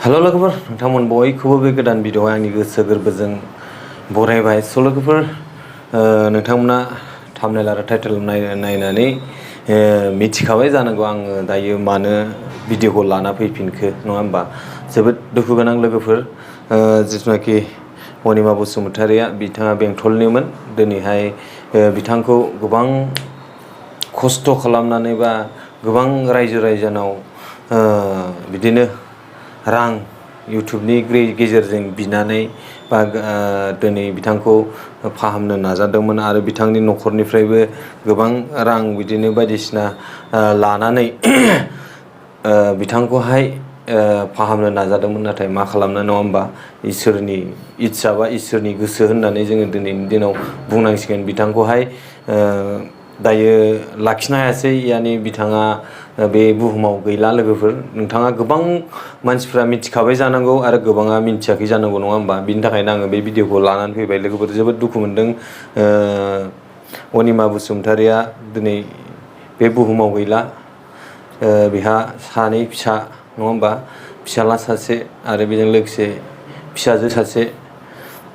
हेल' लोगोफोर नोंथांमोन बयखौबो बे गोदान भिडिअ'आव आंनि गोसो गोरबोजों बरायबाय। स' लोगोफोर नोंथांमोना थाम्बनेल आरो टाइटेल नायनानै मिथिखाबाय जानांगौ आङो दायो मानो भिडिअ'खौ लाना फैफिनखो नङा होमबा। जोबोद दुखु गोनां लोगोफोर, जिथुनाखि अनिमा बसुमतारिया बिथाङा बेंटलनिमोन। दिनैहाय बिथांखौ गोबां खस्थ' खालामनानै बा गोबां रायजो राजानाव बिदिनो रां इउटुबनि गेजेरजों बिनानै बा दिनै बिथांखौ फाहामनो नाजादोंमोन आरो बिथांनि न'खरनिफ्रायबो गोबां रां बिदिनो बायदिसिना लानानै बिथांखौहाय फाहामनो नाजादोंमोन। नाथाय मा खालामनो नङा होमबा, इसोरनि इस्सा बा इसोरनि गोसो होननानै जोङो दिनैनि दिनाव बुंनांसिगोन। बिथांखौहाय दायो लाखिनो हायासै, यानि बिथाङा बे बुहुमाव गैला। लोगोफोर नोंथाङा गोबां मानसिफ्रा मिथिखाबाय जानांगौ आरो गोबाङा मिथियाखै जानांगौ नङा होमबा। बिनि थाखायनो आङो बे भिडिअ'खौ लानानै फैबाय। लोगोफोर जोबोद दुखु मोनदों, अनिमा बसुमतारिया दिनै बे बुहुमाव गैला। बिहा सानै फिसा नङा होमबा, फिसाला सासे आरो बेजों लोगोसे फिसाजो सासे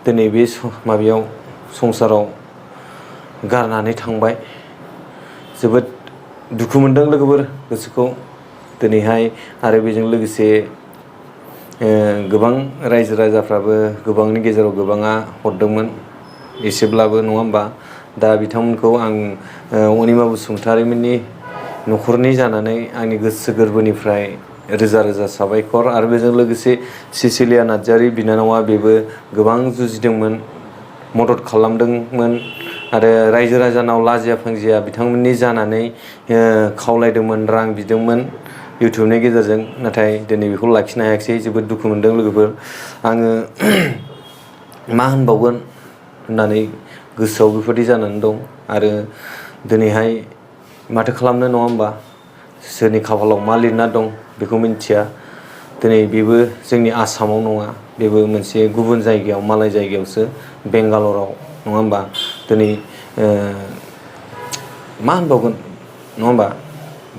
दिनै बे माबायाव संसाराव गारनानै थांबाय। जोबोद दुखु मोनदों लोगोफोर गोसोखौ दिनैहाय। आरो बेजों लोगोसे गोबां रायजो राजाफ्राबो गोबांनि गेजेराव गोबाङा हरदोंमोन एसेब्लाबो नङा होमबा। दा बिथांमोनखौ आं अनिमा बसुमतारिमोननि न'खरनि जानानै आंनि गोसो गोरबोनिफ्राय रोजा रोजा साबायखर। आरो बेजों लोगोसे सिसिलिया नार्जारि बिनानावा बेबो गोबां जुजिदोंमोन, मदद खालामदोंमोन आरो रायजो राजानाव लाजिया फांजिया बिथांमोननि जानानै खावलायदोंमोन, रां बिदोंमोन इउटुबनि गेजेरजों। नाथाय दिनै बेखौ लाखिनो हायाखिसै। जोबोद दुखु मोनदों लोगोफोर। आङो मा होनबावगोन होननानै गोसोआव बेफोरबायदि जानानै दं। आरो दिनैहाय माथो खालामनो नङा होमबा, सोरनि खाफालाव मा लिरना दं बेखौ मिन्थिया। दिनै बेबो जोंनि आसामाव नङा, बेबो मोनसे गुबुन जायगायाव, मालाय जायगायावसो, बेंगालराव नङा होमबा। दिनै मा होनबावगोन नङा होमबा।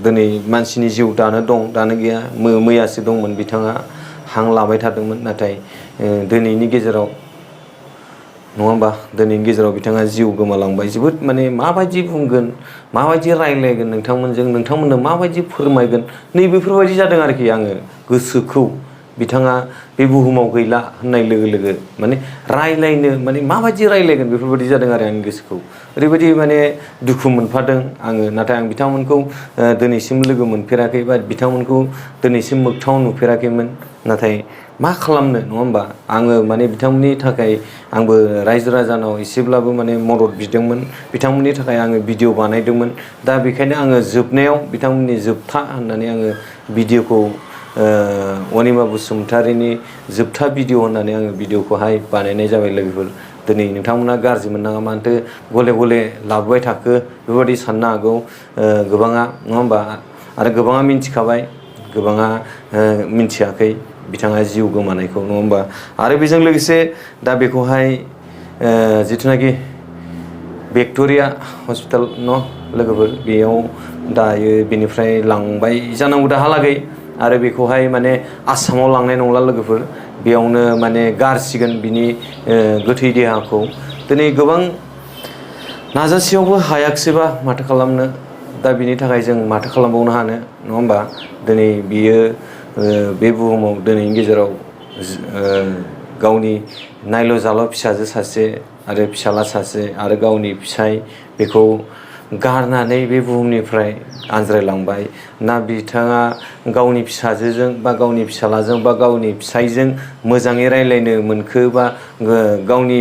दिनै मानसिनि जिउ दानो दं, दानो गैया। मैयासो दंमोन, बिथाङा हां लाबाय थादोंमोन। नाथाय दिनैनि गेजेराव नङा होमबा, दिनैनि गेजेराव बिथाङा जिउ गोमालांबाय। जोबोद माने माबायदि बुंगोन, माबायदि रायज्लायगोन नोंथांमोनजों, नोंथांमोननो माबायदि फोरमायगोन, नैबेफोरबायदि जादों आरोखि आङो गोसोखौ। बिथाङा बे बुहुमाव गैला होननाय लोगो लोगो माने रायज्लायनो माने माबायदि रायज्लायगोन बेफोरबायदि जादों आरो आंनि गोसोखौ। ओरैबायदि माने दुखु मोनफादों आङो। नाथाय आं बिथांमोनखौ दिनैसिम लोगो मोनफेराखै बा बिथांमोनखौ दिनैसिम मोगथाङाव नुफेराखैमोन। नाथाय मा खालामनो नङा होमबा। आङो माने बिथांमोननि थाखाय आंबो रायजो राजानाव एसेब्लाबो माने मदद बिदोंमोन, बिथांमोननि थाखाय आङो भिडिअ बानायदोंमोन। दा बेखायनो आङो जोबनायाव बिथांमोननि जोबथा होननानै आङो भिडिअखौ अनिमा बसुमतारिनि जोबथा भिडिअ होननानै आङो भिडिअखौहाय बानायनाय जाबाय लोगोफोर। दिनै नोंथांमोना गाज्रि मोननाङा, मानोथो गले गले लाबोबाय थाखो बेफोरबायदि साननो हागौ गोबाङा नङा होमबा। आरो गोबाङा मिथिखाबाय, गोबाङा मिथियाखै बिथाङा जिउ गोमानायखौ नङा होमबा। आरो बेजों लोगोसे दा बेखौहाय जिथुनाखि भिक्ट'रिया हस्पिटाल न' लोगोफोर, बेयाव दायो बेनिफ्राय लांबाय जानांगौ दाहालागै। आरो बेखौहाय माने आसामाव लांनाय नंला लोगोफोर, बेयावनो माने गारसिगोन बिनि गोथै देहाखौ। दिनै गोबां नाजासेयावबो हायाखिसैबा माथो खालामनो। दा बिनि थाखाय जों माथो खालामबावनो हानो नङा होमबा। दिनै बियो बे बुहुमाव दिनैनि गेजेराव गावनि नायल' जाल' फिसाजो सासे आरो फिसाला सासे आरो गावनि फिसाय बेखौ गारनानै बे बुहुमनिफ्राय आनज्रायलांबाय। ना बिथाङा गावनि फिसाजोजों बा गावनि फिसालाजों बा गावनि फिसायजों मोजाङै रायज्लायनो मोनखो, बा गावनि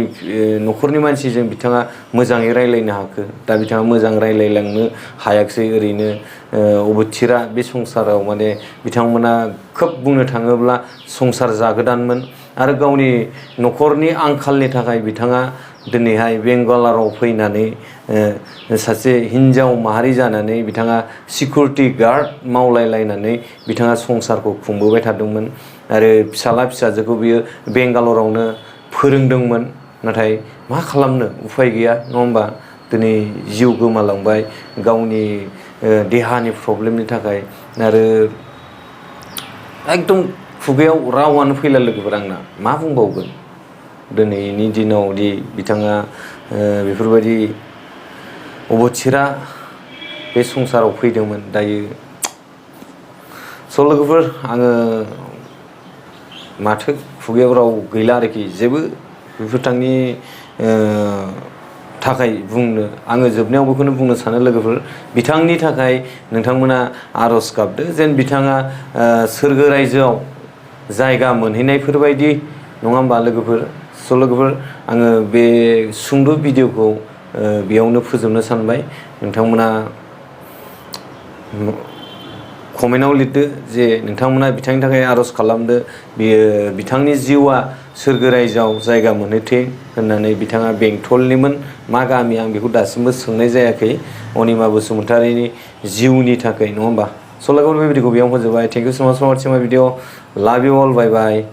न'खरनि मानसिजों बिथाङा मोजाङै रायज्लायनो हाखो। दा बिथाङा मोजां रायज्लायलांनो हायाखिसै। ओरैनो अबथिरा बे संसाराव माने बिथांमोना खोब बुंनो थाङोब्ला संसार जागोदानमोन। आरो गावनि न'खरनि आंखालनि थाखाय बिथाङा दिनैहाय बेंगालराव फैनानै सासे हिन्जाव माहारि जानानै बिथाङा सिकिउरिटि गार्ड मावलायलायनानै बिथाङा संसारखौ खुंबोबाय थादोंमोन। आरो फिसाला फिसाजोखौ बियो बेंगालरावनो फोरोंदोंमोन। नाथाय मा खालामनो, उफाय गैया नङा होमबा। दिनै जिउ गोमालांबाय गावनि देहानि प्रब्लेमनि थाखाय। आरो एकदम खुगायाव रावानो फैला लोगोफोर आंना मा बुंबावगोन दिनैनि दिनाव दि बिथाङा बेफोरबायदि अबथिरा बे संसाराव फैदोंमोन दायो स' लोगोफोर आङो माथो खुगायाव राव गैला आरोखि जेबो बेफोरनि थाखाय बुंनो आङो जोबनायाव बेखौनो बुंनो सानो लोगोफोर बिथांनि थाखाय नोंथांमोना आर'ज गाबदो जेन बिथाङा सोरगो रायजोआव जायगा मोनहैनायफोरबायदि नङा होमबा लोगोफोर स' लोगोफोर आङो बे सुंद' भिडिअखौ बेयावनो फोजोबनो सानबाय नोंथांमोना कमेन्टआव लिरदो जे नोंथांमोना बिथांनि थाखाय आर'ज खालामदो बियो बिथांनि जिउआ सोरगो रायजोआव जायगा मोनहैथों होननानै बिथाङा बेंटलनिमोन मा गामि आं बेखौ दासिमबो सोंनाय जायाखै अनिमा बसुमतारीनि जिउनि थाखाय नङा होमबा स' लोगोफोर बे भिडिअखौ बेयावनो फोजोबबाय थेंक इउ सो माच फर वाचिं माय भिडिअ लाभ इउ अल बाय बाय